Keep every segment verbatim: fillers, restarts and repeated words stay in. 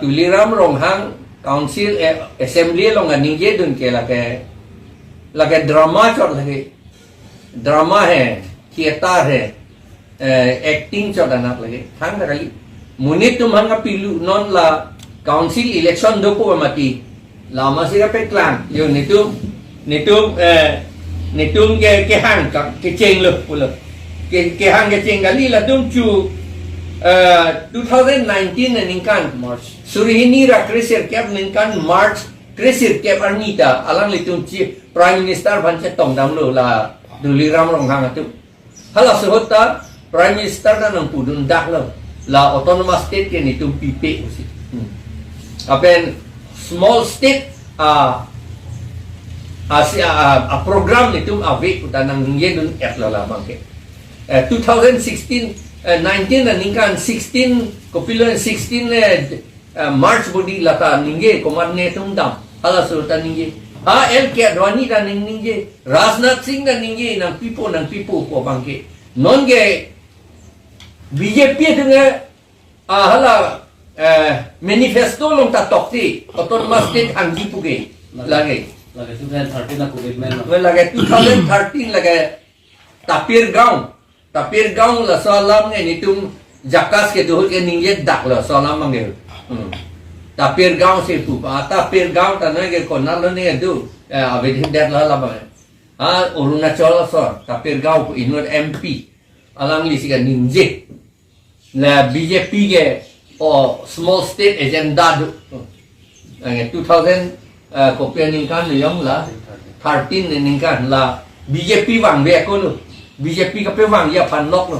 Tuliram Ronghang Council, eh, Assembly along aningje dun ke lake, lake drama chot lake. Drama he, theater he, eh, acting chot anat lake. Thangta kali. Monit atum hang apilu non la council election dopo mati. Lama si kapeklang. Yo netum, netum, eh, netum ke, kehang ka, kecheng lo pulo. Ke, kehang kecheng kali latum chu, eh, two thousand nineteen aningkan March. Suri hini ra kresirkep aningkan March kresirkep arni ta alanglitum Chief Prime Minister aphan chetongdamlo la Tuliram Ronghang atum. Halaso ahut ta Prime Minister ta nangpudun daklo, la autonomous state ke netum pipe pusi. Hmm. Lapen small state, ah, asi, ah, ah, program netum ave pu ta nangningje dun-etlo labang ke. Eh, two thousand sixteen, eh, nineteen aningkan sixteen, kopilo sixteen, eh, eh, March bodi lata ningje, komat netum dam. Halaso ta ningje. Ha L K Advani ta ning, ningje. Rajnath Singh ta ningje, nangpipo, nangpipo pu abang ke. Non ke B J P atum ke, ah, hala, eh, manifesto along ta tokte, autonomous state hangji pu ke. Lake. Lake two thousand thirteen a commitment lo. Well, lake two thousand thirteen lake Tapir Gaon. Tapir Gaon laso alam ke netum JACAS kedo ahut ke ningje daklo laso alam abang ke. Hmm. Tapir Gaon si pu pa, Tapir Gaon ta nang ke konatlo ne do. Eh, avedetlo labang. Ha, Arunachal aso, Tapir Gaon pu inut M P. Alangli si kaningje. La B J P ke, oh, small state agenda do. Ang two thousand, eh, kopi aningkan lo yong la, thirteen aningkan la B J P vangve ako lo. B J P kapevangji aphan lok lo.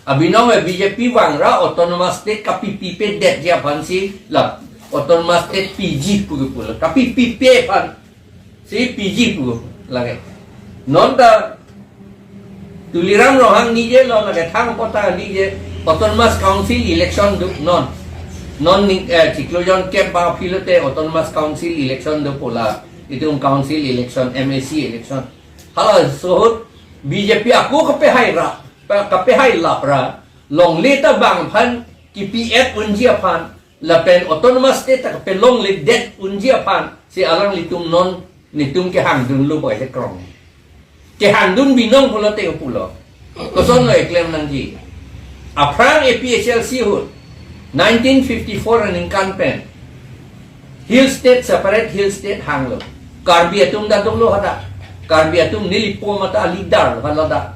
Abinong eh B J P vang ra autonomous state kapipipedet ji aphan si la autonomous state piji pu pulo. Kapipipe aphan si piji pu lake. Non ta Tuliram Ronghang ningje lo lake thang apot ta ningje autonomous council election do non. Non ni, eh, chiklo jonkep ba aphi lote autonomous council election dopo la. Itum council election, M A C election. Halaso ahut B J P ako kapehai ra, pa-, kapehai lap ra, longle ta bang aphan kipi-et unji aphan, lapen autonomous state ta kapelongledet unji aphan, si alanglitum non netum kehangdunlo bai kekrong. Kehangdun binong pulote pulo. Kosonlo keklem nangji. Aphrang A P H L C ahut, nineteen fifty-four aningkan pen, hill state, separate hill state hanglo. Karbi atum ta dolo hadak. Karbi atum nelipo mata leader lo haladak.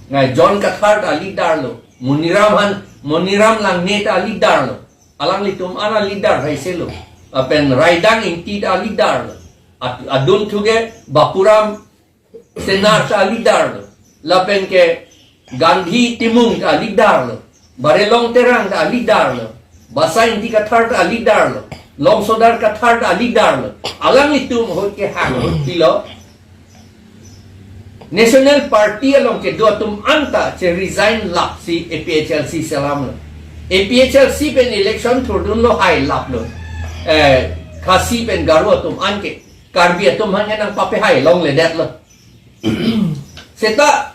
Ngai John Kathar ta leader lo. Moniram han, Moniram Langne ta leader lo. Alanglitum an aleader haise lo. Lapen Raidang Ingti ta aleader lo. At-, adun thuke Bapuram Senar ta aleader lo. Lapen ke Gandhi Timung ta aleader lo. Barelong Terang ta aleader lo. Basa Ingti Kathar ta aleader lo. Longsodar Kathar ta aleader lo. Alanglitum ahut kehang ahut pilo. National Party along kedo atum anta che-resign lap si A P H L C selamlo. A P H L C pen election thurdunlo hai laplo. Eh, Khasi pen Garo atum anke. Karbi atum hangke nangpapehai longledetlo. Seta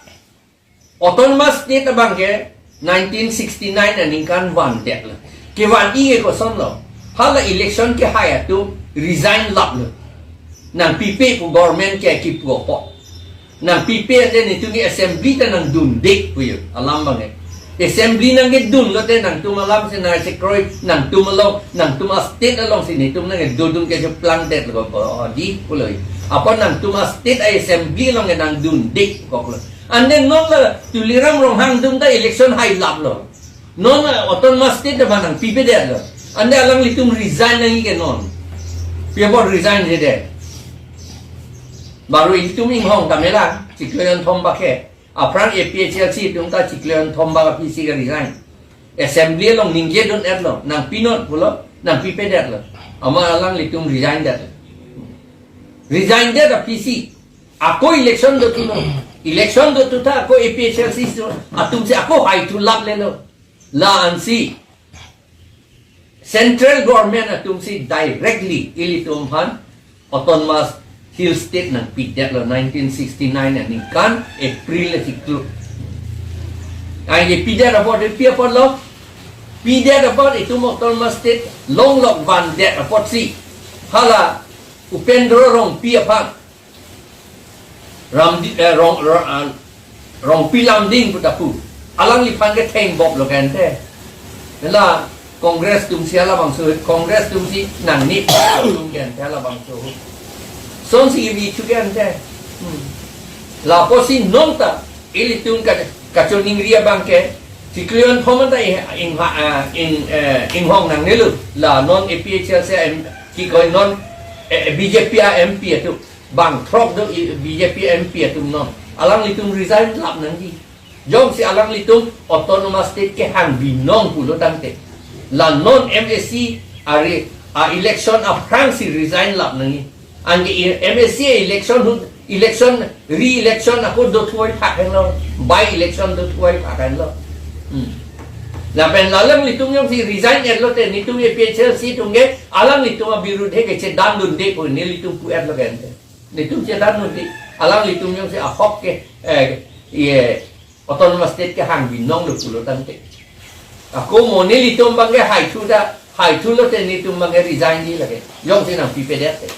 autonomous state abang ke nineteen sixty-nine aningkan vandetlo. Kevan-i ke kosonlo. Hala election kehai atum resign laplo. Nangpipe pu government ke kipu apot. Nangpipe ate netum ke assembly ta nangdunde pu yo. Alam abang ke. Assembly nangkedun lote nangtum alam si nangchekroi, nangtum along, nangtum a-state along si netum nangkedodun ke jo plangdetlo ko, oh, di pulo. Apot nangtum a-state a-assembly along ke nangdunde koklo. Ante non la Tuliram Ronghang atum ta election hai laplo. Non la autonomous state ta nangpipedetlo. Ante alanglitum resign nangji ke non. Pi apot resign-edet. Baru itum inghong kamela, chiklo jonthom bak ke. Aphrang A P H L C atum ta chiklo jonthom bak aphi si ke-resign. Assembly along ningjedun-etlo, nangpinon pulo, nangpipedetlo. Amat alanglitum resign-detlo. Resign-det aphi si. Ako election dothunoi. Election dothu ta ako A P H L C atum si ako haithu laplelo. La-an si central government atum si directly ilitum aphan autonomous hill state nangpidetlo nineteen sixty-nine aningkan April achiklo. Ai pidet apot, pi apotlo? Pidet apot itum Autonomous State longlok vandet apotsi hala Upendra Rongpi aphan Ram, eh, Rong, Rong, ah, Rongpi Lamding pu ta pu. Alangliphan ke theng bop lo kente. La Congress atumsi halabangso, Congress atumsi nangne pu kente halabangso. Sonsi ivi chu kente. Hmm. Lapusi non ta ilitum ka, kachoningri abang ke, si klion phoman ta ing, ing, ah, ing, eh, inghong nangnelo. La non A P H L C M, ki koi non, eh, B J P a M P atum. Bang throk do i-, B J P M P atum non. Alanglitum resign lap nangji. Jongsi alanglitum Autonomous State kehang binong pulo tangte, la non M A C ari a election aphrangsi resign lap nangji. Anke i-, M A C election ahut, election, re-election ako dothuai phak henlo. By election dothuai phak henlo. Hmm. Lapen alanglitum jongsi resign etlo te, netum A P H L C atum ke alanglitum abirudhe ke chedan dunde pu nelitum pu etlo kente. Netum chedan dunde. Alanglitum jongsi ahok ke, eh, ye, Autonomous State kehang binong lo pulo tangte. Ako mo nelitum abang ke haithu ta, haithu lo te netum abang ke resign ji lake. Jongsi nangpipedet te.